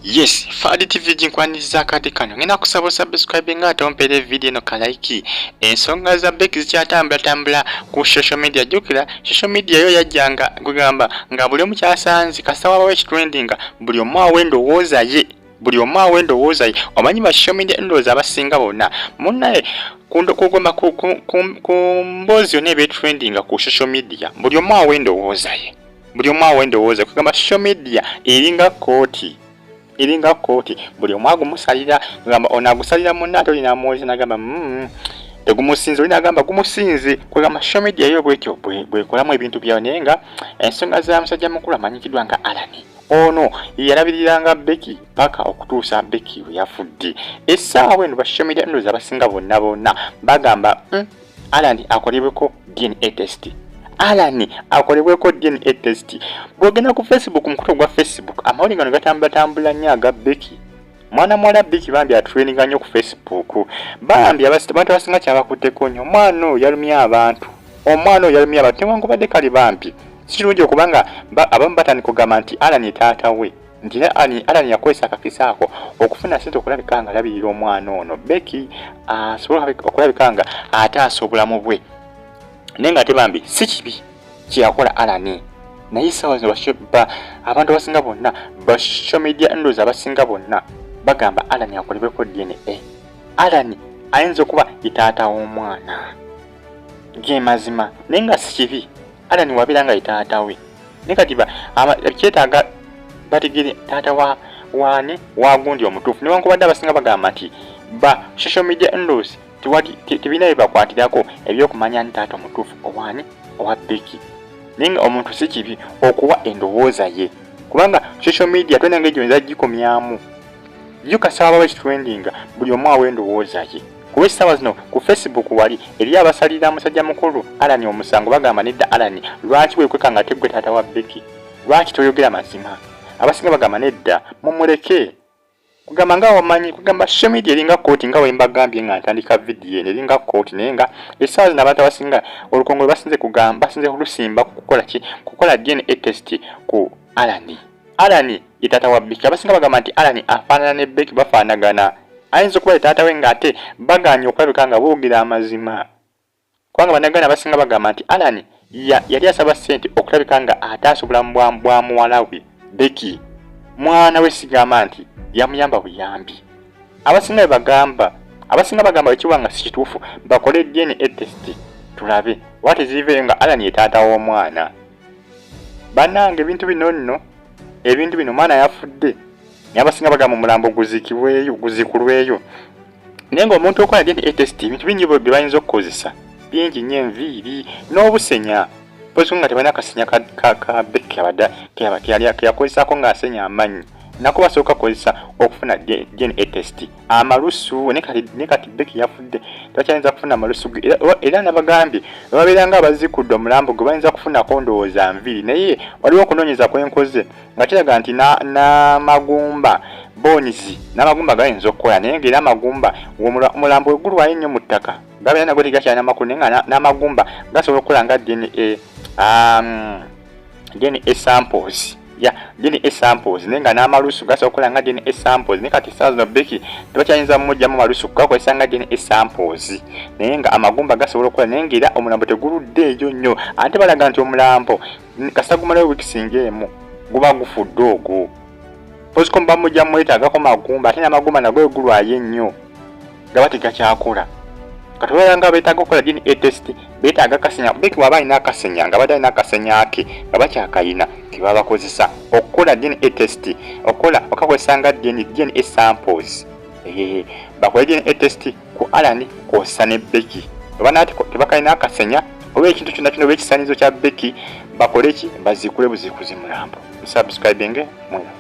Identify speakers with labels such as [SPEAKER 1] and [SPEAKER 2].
[SPEAKER 1] Yes, Fadi TV ginkwaniriza akadde kano. Ngenda kusaba osubscribe nga ate ompeere video eno kalaiki. Ensonga za Becky zikyatambulatambula ku social media. Jjukira social media yo yajjanga kugamba nga buli omu kyasanze kasita wabawo ekitrendinga buli omu awa endowooza ye. Buli omu awa endowooza ye. Omanyi ba social media endowooza abasinga bonna munnaye kugamba ku mboozi yonna eba etrendinga ku social media buli omu awa endowooza ye. Buli omu awa endowooza kugamba social media eringa kkooti. Eringa kkooti buli omu agumusalira gamba ono agusalira munne ate oli n'amuwuliza n'agamba tegumusinze oli n'agamba gumusinze. Kwegamba social media yo bwetyo bwekolamu ebintu byayo, naye nga ensonga za musajja mukulu amanyikiddwa nga Allan ono yalabiriranga Becky paka okutuusa Becky we yafudde. Essaawa eno ba social media ndowooza abasinga bonna bonna bagamba Allan akolebweko DNA test. Allan akolebweko DNA test. Bw'ogenda ku Facebook, mukutu gwa Facebook, amawulire gano gatambulatambula nnyo aga Becky. Mwana muwala Becky bambi atrendinga nnyo ku Facebook. Bambi abantu abasinga kyabakutteko nnyo, omwana oyo yalumya abantu. Omwana oyo yalumya abantu newankubadde kale bambi si kirungi okubanga abamu batandika okugamba nti Allan ye taata we, nti era Allan yakozesa akakisa ako okufuna ssente okulabika nga alabirira omwana ono Becky asobole okulabika nga ataasa obulamu bwe, naye nga ate bambi si kibi kye yakola Allan. Naye essaawa zino abantu abasinga bonna ba social media ndowooza abasinga bonna bagamba Allan akolebweko DNA. Allan ayinza okuba ye taata w'omwana, ge mazima, naye nga si kibi Allan wabeera nga ye taata we, naye kati kyetaaga bategere taata wa waani wagundi omutuufu. Newankubadde abasinga bagamba nti ba social media ndowooza tebirina bye bakwatirako ebyokumanya ni taata omutuufu owaani owa Becky, naye nga omuntu si kibi okuwa endowooza ye, kubanga social media tolina ngeri gy'oyinza gikomyamu. Yo kasaba bawe kitrendinga buli omu awa endowooza ye, kuba essaawa zino ku Facebook wali eri abasalira musajja mukulu Allan omusango, bagamba nedda, Allan lwaki weekweka nga teggwe taata wa Becky, lwaki toyogera mazima? Abasinga bagamba nedda, mumuleke. Kugamba nga wamanyi kugamba social media eringa kkooti, nga wembagambye nga ntandika vidiyo eno, eringa kkooti, naye nga essaawa zino abantu abasinga olukongolo basinze kugamba basinze kulusimba ku kukola ki? Kukola DNA test ku Allan. Allan ye taata wa Becky. Abasinga bagamba nti Allan afaanana ne Becky, bafaanagana, ayinza okuba ye taata we, ng'ate bagaanye okulabika nga boogera amazima, kubanga bannayuganda abasinga bagamba nti Allan yali asaba ssente okulabika nga ataasa obulamu bwa muwala we Becky, mwana we, sigamba nti yamuyamba buyambi. Abasinga bwe bagamba, abasinga bagamba ekiwa nga si kituufu, bakole DNA test tulabe oba teziiveeyo nga Allan ye taata w'omwana. Bannange, ebintu bino nno, ebintu bino, omwana yafudde, naye abasinga bagamba omulambo guziikibweyo, guziikulweyo, naye ng'omuntu okola DNA test ebintu bingi bye bayinza okukozesa, bingi nnyo, enviiri n'obusenya pozi nga tebalina kasenya ka Becky abadde keyakozesaako ng'asenya amannyo, nako basooka kukozesa okufuna DNA test. Amalusu, ne kati Becky yafudde, tebakyayinza kufuna malusu ge. Era nabagambye babeera nga abazikudde omulambo gwe bayinza kufunako ndowooza nviiri, naye waliwo okunoonyeza kwenkoze nga kiraga nti n'amagumba, bones, n'amagumba gayinza okukola, naye ng'era amagumba omulambo we gulwayo ennyo mu ttaka gabeera nago tegakyalina makulu, naye nga n'amagumba gasobola okukola nga DNA samples ya DNA samples, naye nga n'amalusu gasobola okukola nga DNA samples. Naye kati essaawa zino Becky tebakyayinza mumuggyamu malusu kugakozesa nga DNA samples, naye nga amagumba gasobola okukola, naye ng'era omulambo teguludde eyo nnyo, ate balaga nti omulambo kasita gumalayo wiiki ng'emu guba gufudde ogwo poziko muba mujja mwetaagako magumba, ate n'amagumba nago gulwayo ennyo gaba tegakyakola. Kati obeera nga beetaaga okukola DNA test, beetaaga akasenya. Becky waba alina akasenya, nga badde alina akasenya ke nga bakyakayina ke baba bakozesa okukola DNA test, okukola okakozesa nga DNA samples, bakole DNA test ku Allan kwossa ne Becky. Oba naate tebakalina akasenya oba ekintu kyonna kyonna oba ekisaanizo kya Becky, bakole ki? Baziikule buziikuzi mulambo. Musubscribinge mwena.